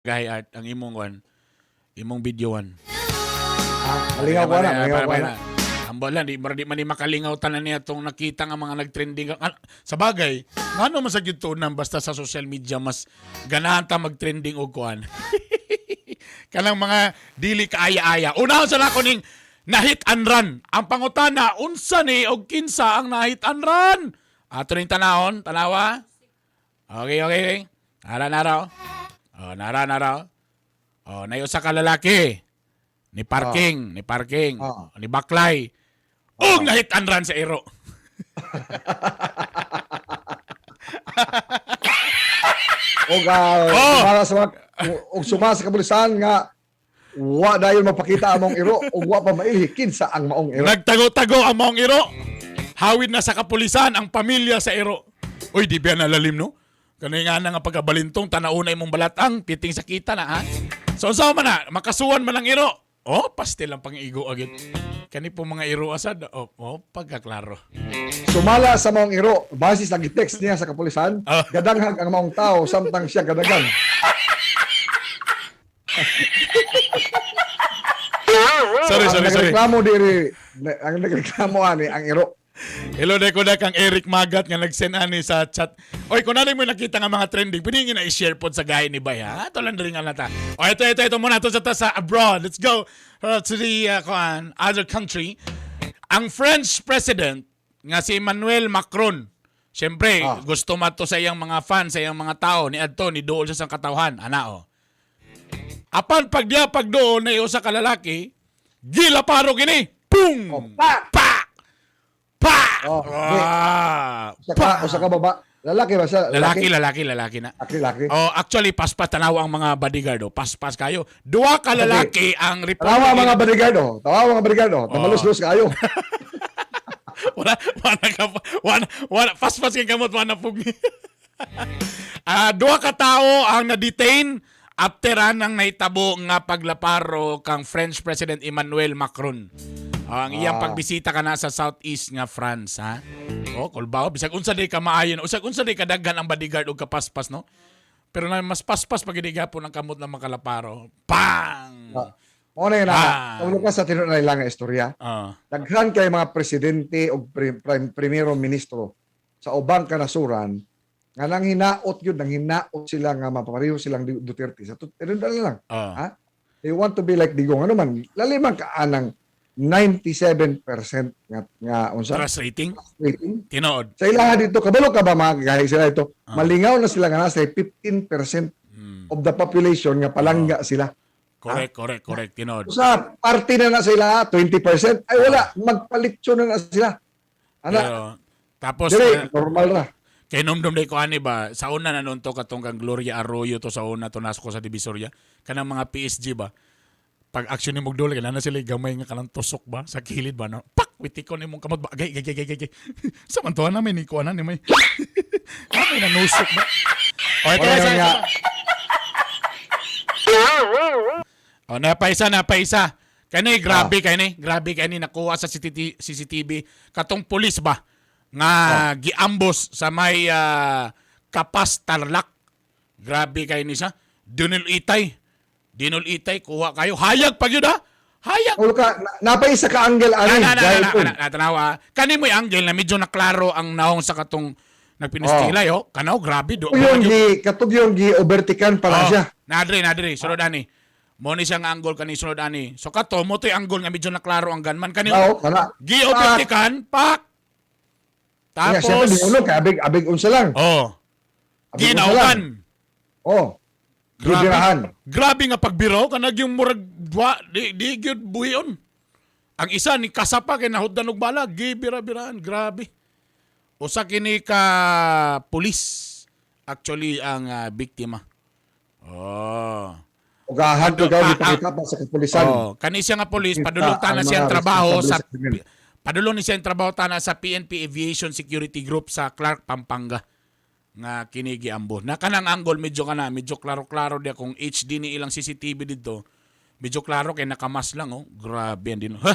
Gay Art ang imong one, imong video one. Ah, malingaw ko na, malingaw ko na. Ambot lang, di man ni makalingaw tanan niya itong nakita nga mga nagtrending. Ah, sa bagay, ngano man sa gyud tunan basta sa social media mas ganahan ta mag-trending og kuan. Kanang mga dili kaaya-aya. Unahon sa nako ning na-hit and run. Ang pangutana, unsa ni og kinsa ang na-hit and run? Ato ning tanahon, tanawa. Okay. Nara, nara. Oh, nara, nara. Oh, nayo sa kalalaki. Ni parking, ni parking, ni baklay. Og na-hit and run sa iro. Og sumala sa mga og sumala sa kapulisan nga wa dayon mapakita ang maong iro ug wa pa mailhi kinsa ang maong iro. Nagtago-tago ang maong iro. Hawid na sa kapulisan ang pamilya sa iro. Uy, di ba nalalim, no? Kanay nga na nga pagkabalintong, tanauna imong balatang, piting sa kita na, ha? So, unsa man na, makasuan man ang iro. Oh, pastil ang pang-igo agad. Kani po mga iro asad, oh, pagkaklaro. Sumala sa maong iro base sa gitext niya sa kapulisan, gadanghag ang maong tao samtang siya gadagan. Sorry, Ang sorry, sorry. nagreklamo diri, ang nagreklamo ani ang iro. Hello, deko na kang Eric Magat nga nag-send ani sa chat. Oy, kung ano mo nakita nga mga trending, pwede nga na i-share pod sa gaya ni Bay, ha? Ito lang rin nga nata. O, ito, ito, ito muna. Ito sa abroad. Let's go to the kuan, other country. Ang French president nga si Emmanuel Macron. Siyempre, gusto mato sa iyang mga fans, sa iyang mga tao, ni adto ni duol siya sa katawhan. Ana o. Apan pagdiya pagduol na iyo sa kalalaki, gilaparo kini. Pung! Oh, pa! Pa! Pa! Oh, Ah! Usa ka baba. Lalaki ba siya? Lalaki, lalaki, lalaki na. Lalaki, lalaki. Oh, actually paspas tanawa ang mga bodyguard oh. Paspas kayo. Duha ka lalaki ang report. Tawa mga bodyguard oh. Tawa mga bodyguard oh. Tamalos-los kayo. Wala wala ka wala wala paspas kay kamot wala pugi. Ah, duha ka tawo ang na-detain after anang nahitabo nga paglaparo kang French President Emmanuel Macron. Ah, ang iyang pagbisita kana sa southeast nga France ha. Oh, kulbaw bisag unsa day ka maayo, usag unsa day kadaghan ang bodyguard og kapaspas no. Pero na mas paspas pag hindi gapon ang kamot ng makalaparo. Pang! Mao na yun na. Kaulo ka sa tinuod na lang nga istorya. Daghan kay mga presidente o primero ministro sa ubang kanasuran nga nang hinaot yun, nang hinaot sila nga mapapareho silang Duterte. Sa tinuod na lang. Ha? They want to be like Digong. Ano man, laliman ka anang 97% nga unsa Trust rating? rating. Tinuod. Sa ilaha dito, kabalo ka ba mga gaya sila ito? Malingaw na sila nga nasa 15% of the population nga palangga sila. Correct, correct, correct. Tinuod. Sa party na na sila, 20%, ay wala, magpalitsyo na na sila. Ana, Pero, tapos, dire, normal ra. Kay numdum day ko ani ba, sa una na noon to katong kang Gloria Arroyo to sa una to nasko sa Divisoria, kanang mga PSG ba. Pag action ni Mugdol, kailangan na sila gamay nga kanang tusok ba sa kilid ba no. Pak witikon nimong kamot ba. Gay gay gay gay gay. Sa man to na may ni kuan ni may. Ah, may nanusok ba. O ito Wala isa, nga. isa. O napaisa napaisa. Kani grabe kani, grabe kani nakuha sa CCTV, CCTV katong pulis ba nga giambos sa may Kapas Tarlac. Grabe kay ni siya. Dinul itay. Dinul itay kuha kayo. Hayag pag yun ha. Hayag. Ulo ka, napaisa ka angle ani. Na, na, na, dahil na, po. na, na, tanawa. Kani mo'y angle na medyo naklaro ang naong sa katong nagpinistilay, oh. Kanaw, grabe. Do, Yung gi, katug yung gi overtikan para Oh, siya. Nadre, nadre. Sunod ani. Mo ni siya nga angle kani sunod ani. So kato mo to'y angle nga medyo naklaro ang gunman kani. Oo, kana. Gi-overtikan, pak. Kaya siyempre, Tapos di ulo, kay abig, abig unsa lang. oh, Abig unsa lang. ginaukan. Oh. Grabe. Gibirahan. Grabe nga pagbiraw kanag yung murag wa, di gyud buhion. Ang isa ni kasapa kay nahuddan og bala, gibira-biraan, grabe. Usa kini ka pulis actually ang biktima. Oh. Ugahan ko Ah, ka, gipakita pa sa kapulisan. Oh, kani siya nga pulis Kita padulong tana ang siya ang mga trabaho sa responsable sa krimen. padulong ni siya ang trabaho tana sa PNP Aviation Security Group sa Clark, Pampanga nga kini giambo. Na kanang angle medyo kana medyo klaro-klaro dia kung HD ni ilang CCTV didto. Medyo klaro kay nakamas lang oh. Grabe din. Ha?